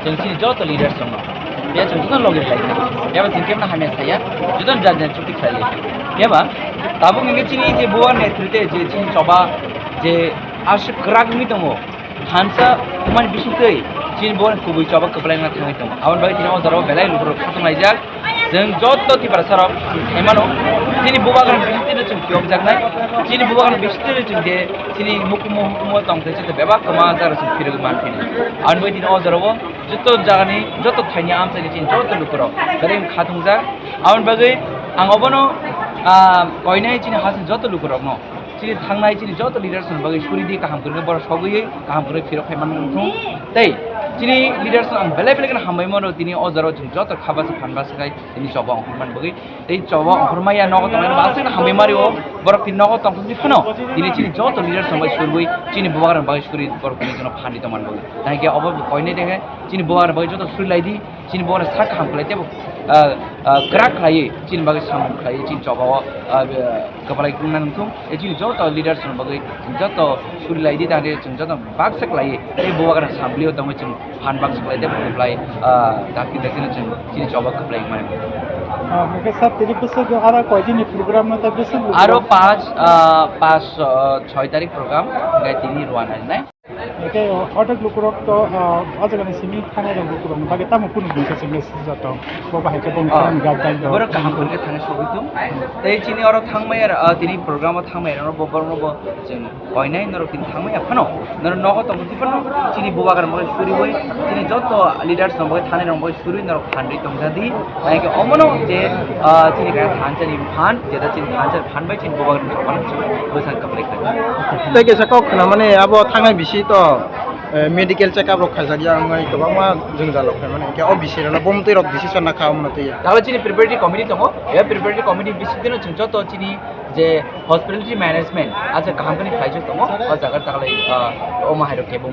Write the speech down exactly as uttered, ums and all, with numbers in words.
Chwng chini joto leaders rokno, ya chwng joto logi khlai kha, ya ba chwng kemna hamya saya, joto jat jat chukti khlai lai kha. Ya ba tabuk hingke chini je buwa netrite je chini choba je aswk kwrak wngwi tongo, thansa humani bisingtwi chini buwa kubui choba kwplai wngna thangwi tongo. Aboni bagwi tini o jora o belai lukurok khatung laijak. Chwng joto Tiprasa rok chwng sai mano, chini bubagrang bisingtwi no chwng phiyokjaknai, chini bubagrang bisingtwi no chwng je chini mukumu hukumu tongthai joto bebak kwma jaga chwng phirogwi manphino. Aboni bagwi tini o jora o joto jagani, joto thaini amchaini chini joto lukurok belai khatungjak. Aboni bagwi ang obono, ah, koinai chini hasini joto lukurokno chini thangnai chini joto leaders ni bagwi suri di kaham kwrwngkhe borok sogwi kaham kwrwngkhe phirok khai manwi wngthung. Tei chini leaders no ang belai belai kheno hambai mano, tini o jora o chwng joto kha basa phan basa khai tini choba ongkhormani bagwi. Tei choba ongkhormaya nogo tongnai no aswk no hambai mario, borok tini nogo tongthokni phano tini chini joto leaders no bai surwi chini bubagrang bagwi suri borok tini jono phan di tongmani bagwi. Thank you, obo koinai de khe chini bubagrang bagwi joto suri lai di. Chini bo sak kaham khlai tebo, ah, ah, kwrak khlaiwi chini bagwi samung khlaiwi chini choba o, ah, be, kwplai wngna nangthung. E chini joto leaders rok bagwi joto suri lai di tangde chwng joto baksa khlaiwi tei bubagrang samplio tongwi chwng phan baksa khlai tebo kwplai, ah, dakti dakti no chwng chini choba kwplai mani. Ah, hwnkhe sir, tini bwswk aro koi dini program no tei bwswk aro panch, ah, panch, ah, choi tarik program hwnkhe tini rwna nai. Hwnkhe, o, onek lukurok to, o, o jagani simi thangnai rok lukurokni bagwi tamo kunu message, message rok tong. Bo bahai khe bong thangnai guideline rok. Borok kaham khe thangwi sogwi tong. Tei chini oro thangmaya, o, tini program o thangmaya rok bo borok no bo chwng koinai norok tini thangmaya phano. Norok nogo tong twi phano chini bubagrang bagwi suriwi chini joto leaders rok bagwi thangnai rok bagwi suri norok phanrwi tongja di. Tei khe omono je, ah, chini kaya thansa ni phan, jeta chini thansa phan bai chini bubagrang chokmani bwsang kwplai kha. Tei kaisa kok khna mani abo thangnai bisi to, eh, medical check up rok khaijak ya wngwi kwbangma jwngjal rok khaimani. Hwnkhe o bisi rok no bumtwi rok decision na kha omono twi. Tabo chini preparatory committee tongo. E preparatory committee bisingtwi no chwng joto chini je hospitality management acha kaham khe khlaijak tongo. O jaga taklai, ah, o mahai rok kebo.